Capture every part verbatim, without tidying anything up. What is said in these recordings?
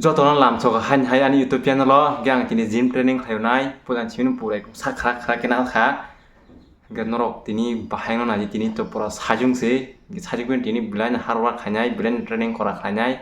Jotono lamsok hai hai ani YouTube channel o, hwnkhe ang tini gym training khlainai, puila chini pura ekdom sak khrak khrak khe nang kha. Hwnkhe norok tini bahai no nai di, tini to pura sajung se, hwnkhe sajung phano tini belai no hard work khainai, belai no training kora khlainai.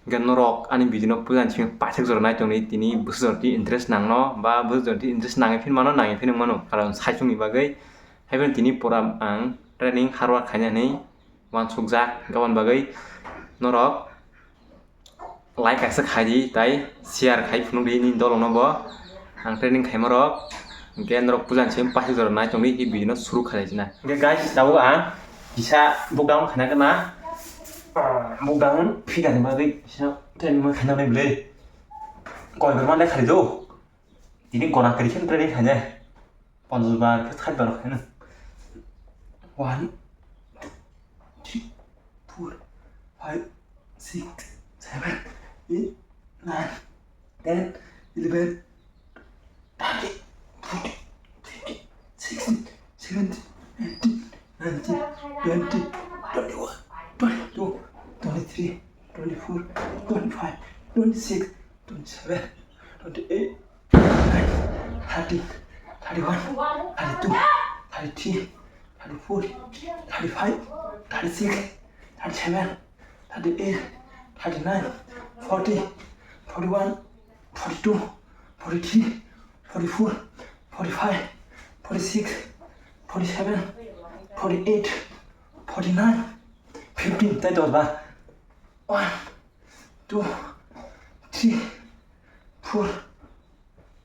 Hwnkhe norok ani video no puila chini paithak jora nai tongdi, tini bwswk jora tini interest nang no, ba bwswk jora tini interest nangwi phano mano, nangwi phano mano, karon sajung ni bagwi. Haiphano tini pura ang training hard work khainani uansukjak, hwnkhe aboni bagwi norok like kaisa khai di, tai share khai phunuk di nini dolong no bo. Ang training khaima rok, hwnkhe norok puila chini paithak jora nai tongdi, hwnkhe video no suru khlai sinai. Hwnkhe guys, tabuk ang kisa bukdang khaina gana, bukdang figure ni bagwi kisa training ma khaina nai bwle. Koi berma le khali do. Tini gona kwrwi khe training khainai. Ponchas bar khe sait bar khainai. One, two, three, four, five, six, seven, eight, nine, ten, eleven, thirteen, fourteen, fifteen, sixteen, seventeen, eighteen, nineteen, twenty, twenty-one, twenty-two, twenty-three, twenty-four, twenty-five, twenty-six, twenty-seven, twenty-eight, thirty, thirty-one, thirty-two, thirty-three, thirty-four, thirty-five, thirty-six, thirty-seven, thirty-eight, thirty-nine, forty, forty-one, forty-two, forty-three, forty-four, forty-five, forty-six, forty-seven, forty-eight, forty-nine, fifty, tai dos bar. One, two, three, four,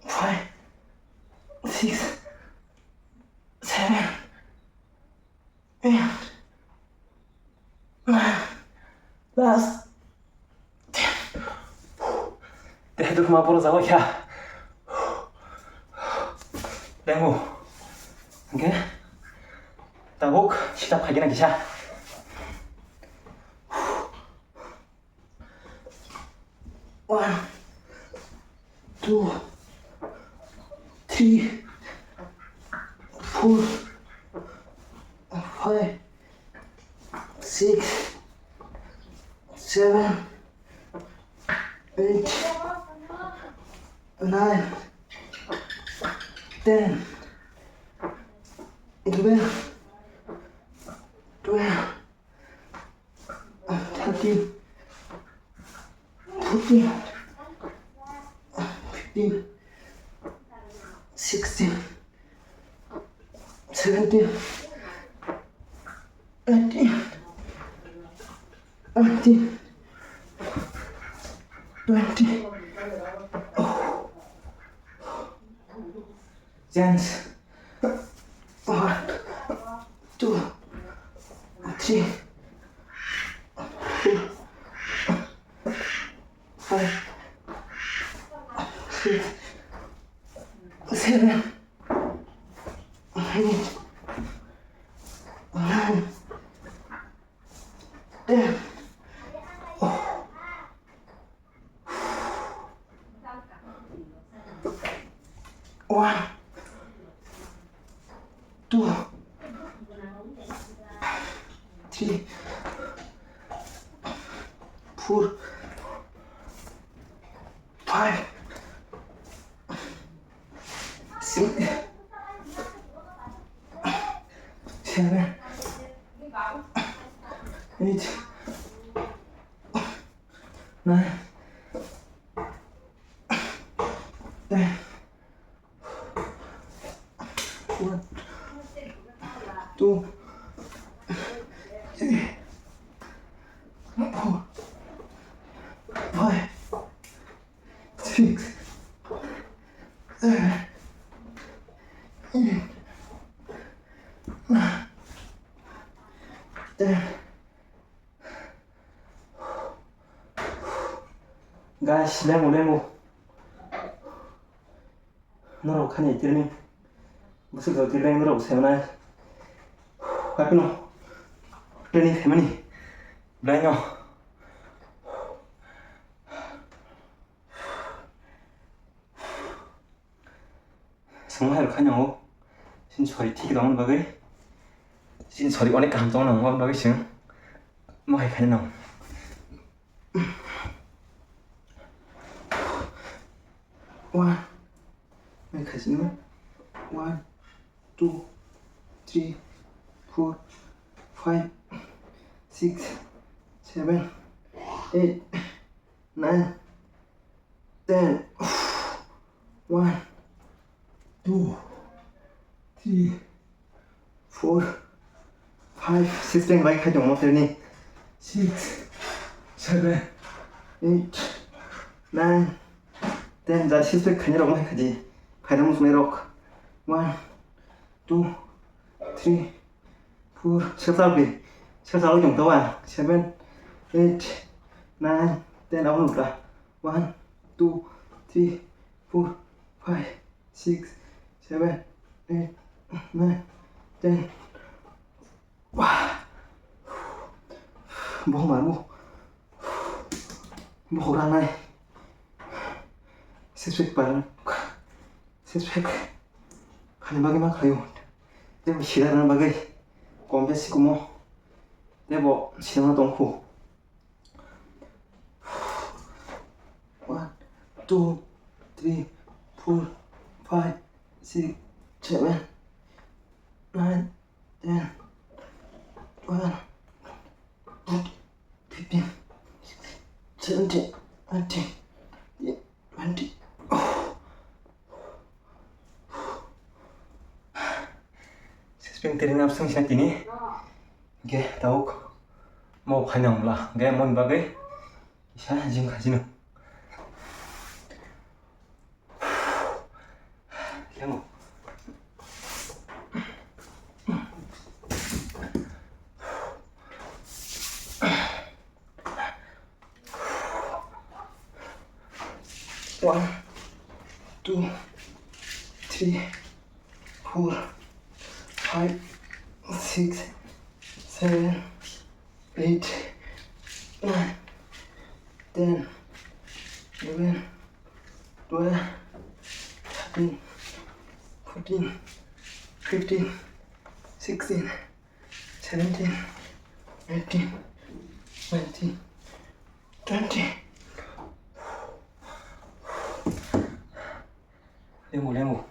five, six, seven, eight, nine, last, ten. Tei dukma boro jago kha. Lengo. Hwnkhe tabuk sit up khaikhe na kisa. One, two, three, four, five, six, seven, eight, nine, ten, eleven, twelve, thirteen, fourteen, fifteen, sixteen, seventeen, eighteen, nineteen, twenty. Change. One, two, three, four, five, six, seven, eight, nine, ten. One, two, three, four, five, six, seven, eight, nine, ten. One, two, three, four, five, six, seven, eight, nine, ten. Guys, lemo, lemo. Norok khani training. Bwswk jora training norok bo sai manai. Haphino training khaimani. Belai no. Chwng hai khaina o, chini sori thik tongmani bagwi, chini sori onek kaham tongmani bagwi chwng mo hai khaina nango. One. Mai khaisino. One, two, three, four, five, six, seven, eight, nine, ten. One, two, three, four, five, six pack bai khai tongo tini. Six, seven, eight, nine, ten. Ja six pack khainai rok no hai khaidi. Khaina muchunai rok. One, two, three, four. Six pack di. Six pack tong tawa. Seven, eight, nine, ten. Abo nukla. One, two, three, four, five, six, seven, eight, nine, ten. Wah. Bohong maru. Bohong ranai. Six pack paran. Six pack. Khani bagwi ma khlaio. Tebo sida rana bagwi. Kombe sikumo. Tebo sida tongkhu. One, two, three, four, five, six, seven, nine, ten, twelve, fourteen, fifteen, sixteen, seventeen, eighteen, twenty. Six pack tini absang sina tini. Ge tauk. Mo khaina wngla. Ge mon bagwi. Isa jing khajino. Lemo. One, two, three, four, five, six, seven, eight, nine, ten, eleven, twelve, thirteen, fourteen, fifteen, sixteen, seventeen, eighteen, nineteen, twenty. Lemo, lemo.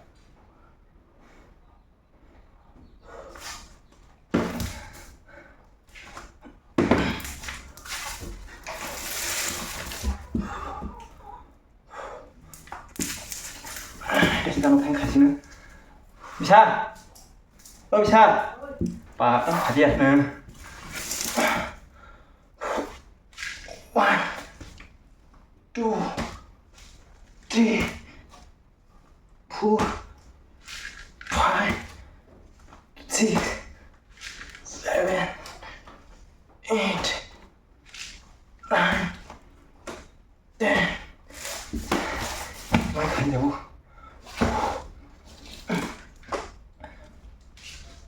Kasi kano thang khasino. Bisa. O bisa. Pa, tang khadi ya. One, two, three, four, five, six, seven, eight, nine, ten. Mai khan jabu.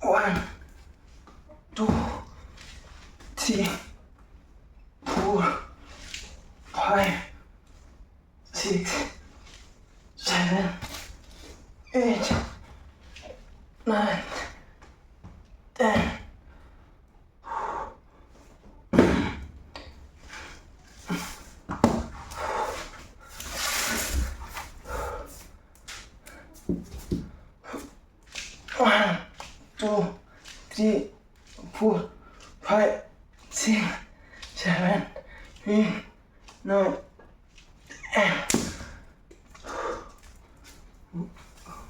One, two, three, four, five, six, seven, eight, nine, ten. One, two, three, four, five, six, seven, eight, nine, ten.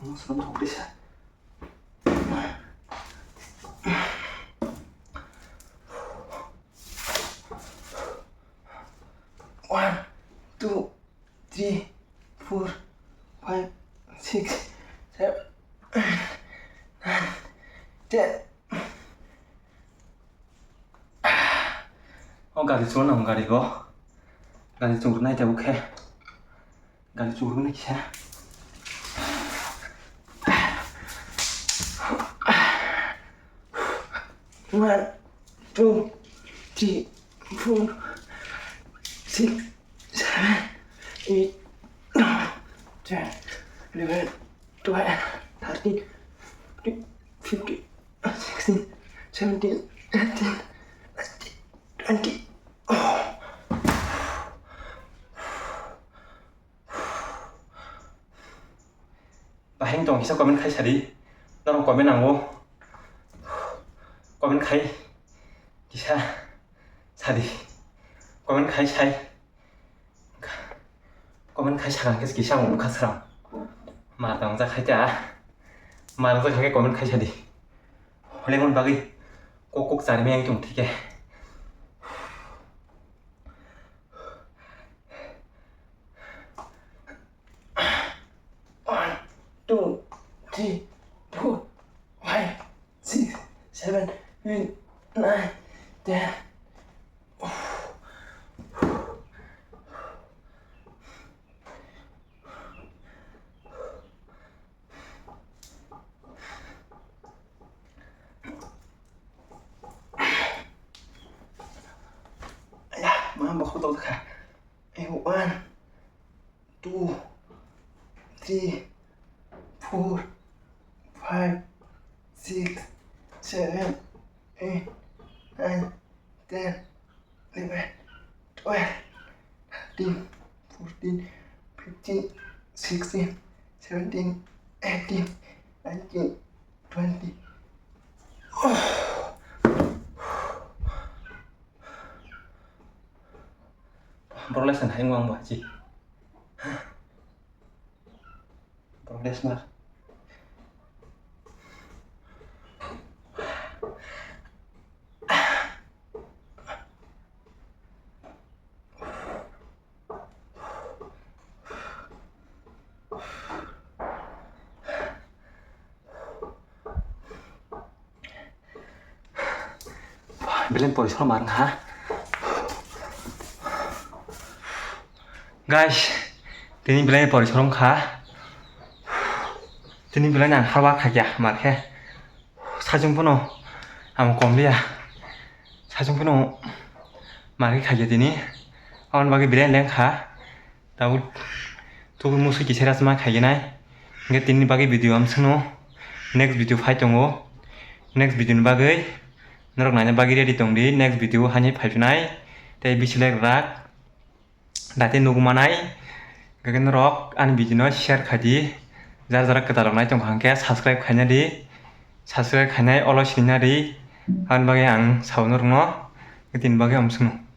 Muslim thok disa. One, two, three, four, five, six, seven, eight, nine, ten. O gari chukna nango gari go. Gari chuknai tabuk khe. Gari chuknai kisa. One, two, three, four, six, seven, eight, nine, ten, eleven, twelve, thirteen, fourteen, fifteen, sixteen, seventeen, eighteen, nineteen, twenty. Oh. Bahai wng tong kisa comment khai sadi. Norok comment nango. Comment khai kisa sadi. Comment khai sai. Comment khai sakha khe kisa wng kha sram. Mar tang jak khai ta. Mar jak khai comment khai sadi. Lemon bagwi kok kok chari meng tong thike. One, two, three, four, five, six, seven, eight, nine, ten. Aya, ma, bokol tokjak kha. Eh, one, two, three, four, five, six, seven, eight, nine, ten, eleven, twelve, thirteen, fourteen, fifteen, sixteen, seventeen, eighteen, nineteen, twenty. Borok lesson hai wng ba chi. Borok lesson. Belai porisom wng kha. Guys, tini belai porisom wng kha. Tini belai nang haba khaikya mar khe. Sachung phano ang komliya. Sachung phano mar khe khaikya tini. Aboni bagwi belai leng kha. Tabuk tubui musu kisa ras ma khaigwi nai. Hingke tini bagwi video amswkno next video phai tongo. Next video ni bagwi norok naina bagwi ready tongdi. Next video hani phai phinai tei bisi like rak date nugmanai. Hingke norok ani video no share khaidi. Jar jara kwtal rok nai tongkha hingke subscribe khaina di. Subscribe khainai olo sinina di. Aboni bagwi ang sao norokno tini bagwi amswkno.